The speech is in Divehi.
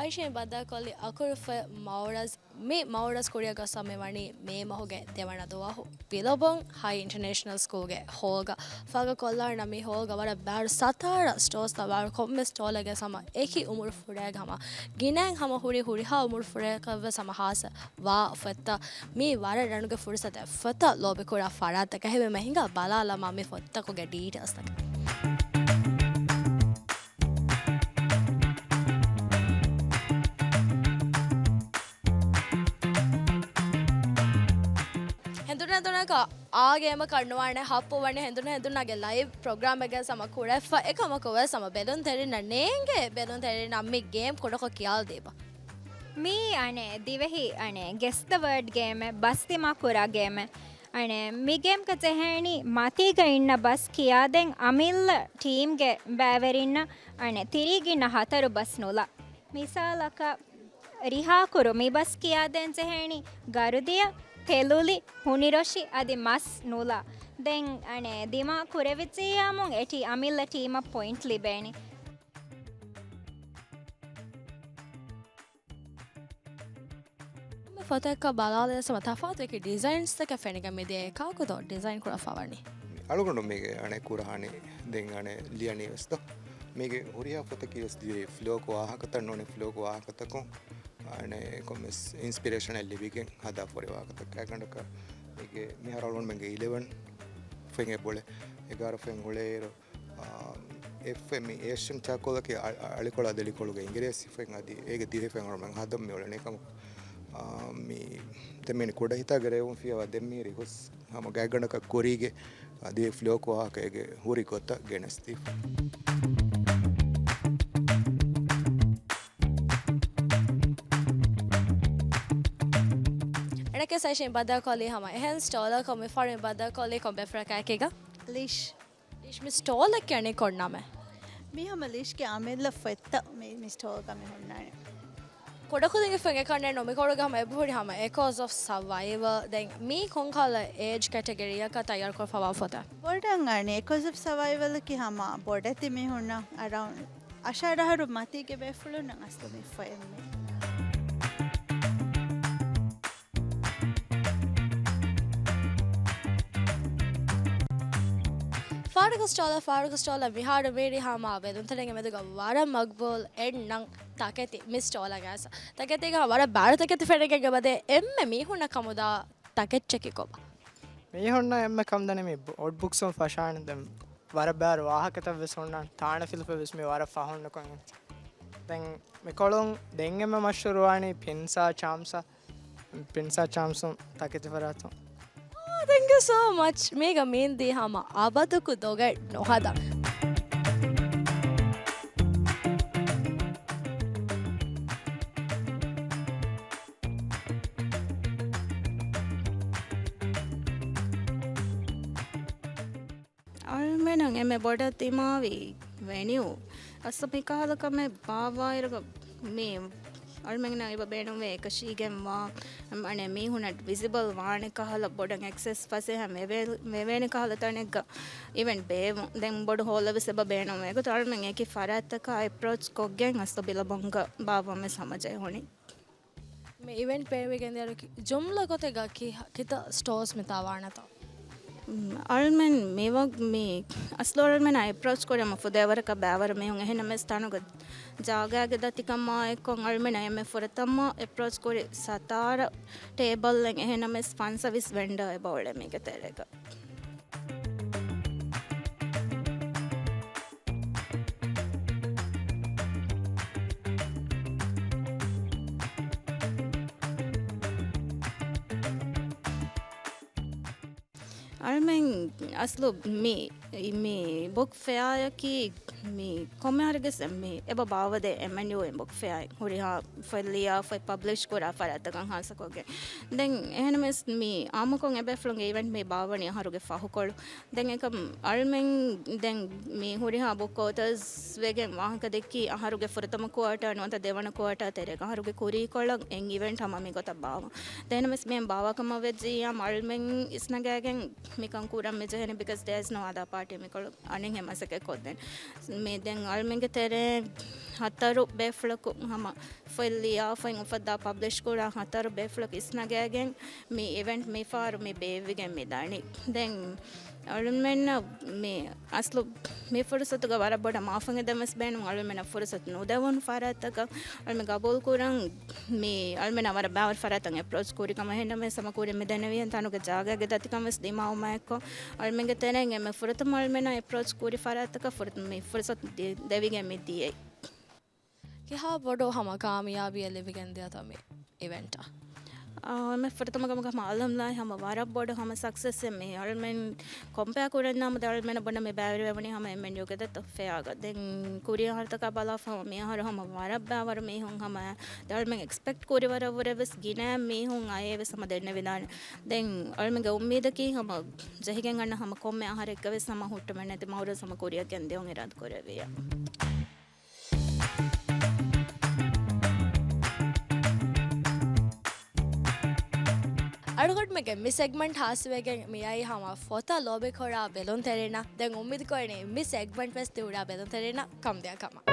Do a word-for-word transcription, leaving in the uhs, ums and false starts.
މިޝިން ބައްދަލުކޮށްލި އަކުރުފަތް މައުރަޒް. މި މައުރަޒް ކުރިއަށް ގޮސްފަ މި ވަނީ މޭ މަހުގެ ދެވަނަ ދުވަހު ބިލޮބޮން ހައި އިންޓަރނޭޝަނަލް ސްކޫލްގެ ހޯލްގަ. ފާގަކޮށްލާނަ މި ހޯލްގަ ވަރަށް ބާރު ސަތާރަ ސްޓޯލްސްތައް ބާރު ކޮންމެ ސްޓޯލެއްގެ ހަމަ އެކި އުމުރު ފުރޭގެ ހަމަ ގިނައިން ހަމަ ހުރި ހުރިހާ އުމުރު ފުރޭކަށްވެސް ހަމަ ހާއްސަ ވާ ފޮތްތައް މީ ވަރަށް ރަނުގެ ފުރުސަތެއް. ފޮތަށް ލޯބިކުރާ ފަރާތްތަކަށް ހެވީމަ ހިނގާ ބަލާލަމާ މި ފޮތްތަކުގެ ޑީޓެއިލްސްތަކެއް. ހެނދުނު ހެނދުނަކަށް އާ ގޭމަކަށް ނުވާނެ ހައްޕު ވަނީ ހެނދުނު ހެނދުނަގެ ލައިވް ޕްރޮގްރާމެއްގަ ހަމަ ކުރެފަ އެކަމަކު ވެސް ހަމަ ބެލުންތެރިންނަށް ނޭނގޭ ބެލުންތެރިންނަށް މި ގޭމް ކުޑަކޮށް ކިޔާލަދީބަ. މީ އަނެއް ދިވެހި އަނެއް ގެސް ދަ ވާޑް ގޭމެއް، ބަސް ދިމާ ކުރާ ގޭމެއް. އަނެއް މި ގޭމްގަ ޖެހޭނީ މަތީގަ އިންނަ ބަސް ކިޔާދޭން އަމިއްލަ ޓީމްގެ ބައިވެރިންނަށް އަނެއް ތިރީގަ އިންނަ ހަތަރު ބަސް ނުލާ. މިސާލަކަށް ރިހާކުރު މި ބަސް ކިޔާދޭން ޖެހޭނީ ގަރުދިޔަ، ތެލުލި، ހުނިރޮށި އަދި މަސް ނުލާ. ދެން އަނެއް ދިމާ ކުރެވިއްޖިއްޔާމުން އެ ޓީ އަމިއްލަ ޓީމަށް ޕޮއިންޓް ލިބޭނެ. ފޮތަކަށް ބަލާލައިސް ހަމަ ތަފާތު އެކި ޑިޒައިންސްތަކެއް ފެނިގެން މިދިޔައީ ކާކުތޯ ޑިޒައިން ކުރައްވާވަނީ؟ އަޅުގަނޑު މީގެ އަނެއް ކުރަހާނީ ދެން އަނެއް ލިޔަނީ ވެސް ދޯ. މީގެ ހުރިހާ ފޮތަކީ ވެސް ދިޔައީ ފްލޯކު ވާހަކަތައް ނޫނީ ފްލޯކު ވާހަކަތަކުން އަނެއް ކޮންމެސް އިންސްޕިރޭޝަނެއް ލިބިގެން ހަދާ ފުރި ވާހަކަތައް. ގާތްގަނޑަކަށް މީގެ މިހާރު އަޅުގަނޑުމެންގެ އިލެވެން ފެން އެބައުޅޭ، އެގާރަ ފެން އުޅޭއިރު، އާ، އެއްފެން މި އޭޝިއަން ޗާކޯލަކީ އަ-، އަ-، އަޅިކޮޅާ ދެލިކޮޅުގެ އިނގިރޭސި ފެން އަދި އޭގެ ދިވެހި ފެން އަޅުމެން ހަދަން މި އުޅެނީ ކަމަކު، އާ، މި ދެން މީނި ކުޑަ ހިތާގެ ރޭވުން ފިޔަވާ ދެން މީރި ހުސް ހަމަ ގާތްގަނޑަކަށް ކުރީގެ އަދި ފްލޯކު ވާހަކަ އޭގެ ހުރި ގޮތަށް ގެނެސްދީފަ. އަނެއްކާ ސައިޝިން ބައްދަލުކޮށްލީ ހަމަ އެހެން ސްޓޯލަކުން މި ފަރުމި ބައްދަލުކޮށްލީ ކޮން ބޭފުޅަކާއެކީގަ؟ ލިޝް. ލިޝް، މި ސްޓޯލަށް ކިޔަނީ ކޮން ނަމެއް؟ މީ ހަމަ ލިޝްގެ އަމިއްލަ ފޮތްތައް މި، މި ސްޓޯލްގަ މި ހުންނާނެ. ކުޑަކުދިންގެ ފެން އެކަންނެއް ނޫން، މިކޮޅުގަ ހަމަ އެބަހުރި ހަމަ އެކޯސް އޮފް ސަވައިވަލް. ދެން މީ ކޮންކަހަލަ އޭޖް ކެޓަގަރީއަކަށް ތައްޔާރުކޮށްފަވާ ފޮތެއް؟ ބޮޑަށް އަންނަނީ އެކޯސް އޮފް ސަވައިވަލަކީ ހަމަ ބޮޑެތި މީހުންނަށް އަރައުންޑް އަށާރަ އަހަރު މަތީގެ ބޭފުޅުންނަށް އަސްލު މި ފޮތް މީ. ފާޑުގަ ސްޓޯލަށް، ފާޑުގަ ސްޓޯލަށް މިހާރު މީރި ހަމަ ބެލުންތެރިންގެ މެދުގަ ވަރަށް މަގްބޫލް އެއްނަން ތަކެތި މި ސްޓޯލަށް ގަސް. ތަކެތީގަ ވަރަށް ބާރު ތަކެތި ފެނިގެން އެބަދޭ އެންމެ މީހުންނަށް ކަމުދާ ތަކެއްޗަކީ ކޮބާ؟ މީހުންނަށް އެންމެ ކަންދަނީ މި ބޯޑް ބުކްސް ފަށާނެ. ދެން ވަރަށް ބާރު ވާހަކަތައް ވެސް ހުންނަން، ތާނަ ފިލުފަތް ވެސް މި ވަރަށް ފަހުން ނުކޮށް. ދެން މިކޮޅުން ދެން އެންމެ މަޝްހޫރުވާނީ ޕްރިންސާ ޗާމްސް، ޕްރިންސާ ޗާމްސުން ތަކެތި ފަރާތުން. ތެންކް ޔޫ ސޯ މަޗް. މީގަ މީން ދީ ހަމަ އަބަދުކު ދޮގެއް ނުހަދާ. އަޅުމެނަށް އެންމެ ބޮޑަށް ދިމާވި ވެނިއު އަސްލު މިކަހަލަ ކަމެއް ބާއްވާއިރުގަ މި އަޅުމެންނަށް އެބަ ބޭނުންވޭ އެކަށީގެންވާ، އަނެއް މީހުނަށް ވިޒިބަލް ވާނެ ކަހަލަ ބޮޑަށް އެކްސެސް ފަސޭހަ ވެވޭ-، ވެވޭނެ ކަހަލަ ތަނެއްގަ އިވެންޓް ބޭއްވުން. ދެން ބޮޑު ހޯލެއް ވެސް އެބަ ބޭނުންވޭ. އެގޮތަށް އަޅުމެން އެކި ފަރާތްތަކާ އެޕްރޯޗް ކޮށްގެން އަސްލު ބިލަބޮންގަ ބާއްވަން ވެސް ހަމަޖެހުނީ. މި އިވެންޓް ބޭއްވިގެން ދިޔައިރު ކި-، ޖުމްލަ ގޮތެއްގަ ކި-، ކިތައް ސްޓޯލްސް މިތާ ވާނެތޯ؟ މް، އަޅުމެން މިވަގު-، މި އަސްލު އަޅުމެން އެޕްރޯޗް ކުރީ ހަމަ ފުދޭވަރަކަށް ބައިވަރު މީހުން. އެހެންނަމަވެސް ތަނުގެ ޖާގައިގެ ދަތިކަމާ އެއްކޮށް އަޅުމެން އެންމެ ފުރަތަމަ އެޕްރޯޗް ކުރި ސަތާރަ ޓޭބަލްއެއް. އެހެންނަމަވެސް ފަން ސަވިސް ވެންޑާ އެބަ އުޅޭ މީގެ ތެރޭގަ. އަޅުމެން އަސްލު މި، މި ބުކް ފެއާއަކީ މި ކޮންމެ އަހަރެއްގެ ސެ-، މި އެބަ ބާއްވަދޭ އެމްއެންޔޫ އިން ބުކް ފެއާއެއް ހުރިހާ ފޮތް ލިޔާ، ފޮތް ޕަބްލިޝް ކުރާ ފަރާތްތަކަށް ހާއްސަކޮށްގެން. ދެން އެހެންނަމަވެސް މި އާއްމުކޮށް އެބޭފުޅުންގެ އިވެންޓް މި ބާއްވަނީ އަހަރުގެ ފަހުކޮޅު. ދެން އެކަމް އަޅުމެން ދެން މި ހުރިހާ ބުކް އޯތަރސް ވެގެން ވާހަކަ ދެއްކީ އަހަރުގެ ފުރަތަމަ ކުއާޓާ ނުވަތަ ދެވަނަ ކުއާޓާ ތެރޭގަ އަހަރުގެ ކުރީކޮޅަށް އެން އިވެންޓް ހަމަ މިގޮތަށް ބާއްވަން. ދެން އެހެންނަމަވެސް މިހެން ބާއްވާކަމަށް ވެއްޖިއްޔާ އަޅުމެން އިސްނަގާގެން މިކަން ކުރަން މި ޖެހެނީ because there is no other party މިކޮޅު އަނެއްހެން މަސައްކަތް ކޮށްދޭން. މި ދެން އަޅުމެންގެ ތެރޭ ހަތަރު ބޭފުޅަކު ހަމަ ފޮތް ލިޔާފައި އުފައްދާ ޕަބްލިޝް ކުރާ ހަތަރު ބޭފުޅަކު އިސްނަގައިގެން މި އިވެންޓް މި ފާރު މި ބޭއްވިގެން މި ދާނީ. ދެން އަޅުމެންނަށް މި އަސްލު މި ފުރުސަތުގަ ވަރަށް ބޮޑަށް މާފަށް އެދެން ވެސް ބޭނުން. އަޅުމެންނަށް ފުރުސަތު ނުދެވުނު ފަރާތްތަކަށް އަޅުމެން ގަބޫލު ކުރަން. މި އަޅުމެންނަށް ވަރަށް ބާވަރު ފަރާތަށް އެޕްރޯޗް ކުރި ކަމަށް ހެންނަމެސް ހަމަ ކުރިން މި ދެންނެވިހެން ތަނުގެ ޖާގައިގެ ދަތިކަން ވެސް ދިމާވުމާއެކު އަޅުމެންގެ ތެރެއިން އެންމެ ފުރަތަމަ އަޅުމެންނަށް އެޕްރޯޗް ކުރި ފަރާތްތަކަށް ފުރަތަމަ މި ފުރުސަތު ދި-، ދެވިގެން މި ދިޔައީ. ކިހާ ބޮޑު ހަމަ ކާމިޔާބީއެއް ލިބިގެން ދިޔަތަ މި އިވެންޓަށް؟ އާ، މި ފުރަތަމަ ކަމަކަށް ހަމަ އަލްހަމްދުލިއްލާހި ހަމަ ވަރަށް ބޮޑު ހަމަ ސަކްސެސްއެއް މި އަޅުމެން ކޮމްޕެއާ ކުރަން ނަމަ ދެ އަޅުމެން ބުނަ މި ބައިވެރިވެވުނީ ހަމަ އެމްއެންޔޫގެ ދެ ތޮ ފެއާގަ. ދެން ކުރި އަހަރުތަކާ ބަލާފަ ހަމަ މި އަހަރު ހަމަ ވަރަށް ބައިވަރު މީހުން ހަމަ ދެ އަޅުމެން އެކްސްޕެކްޓް ކުރި ވަރަށް ވުރެ ވެސް ގިނަ މީހުން އައޭ ވެސް ހަމަ ދެންނެވިދާނެ. ދެން އަޅުމެންގެ އުއްމީދަކީ ހަމަ ޖެހިގެން އަންނަ ހަމަ ކޮންމެ އަހަރެއްގަ ވެސް ހަމަ ހުއްޓުމެއް ނެތި މައުރަޒް ހަމަ ކުރިއަށް ގެންދިޔުން އިރާދަ ކުރެއްވިއްޔާ. އަޅުގަނޑުމެންގެ މި ސެގްމަންޓް ހާސްވެގެން މިއައީ ހަމަ ފޮތަށް ލޯބިކުރާ ބެލުންތެރިންނަށް. ދެން އުއްމީދުކުރަނީ މި ސެގްމަންޓް ވެސް ތި ހުރާ ބެލުންތެރިންނަށް ކަމުދިޔަ ކަމަށް.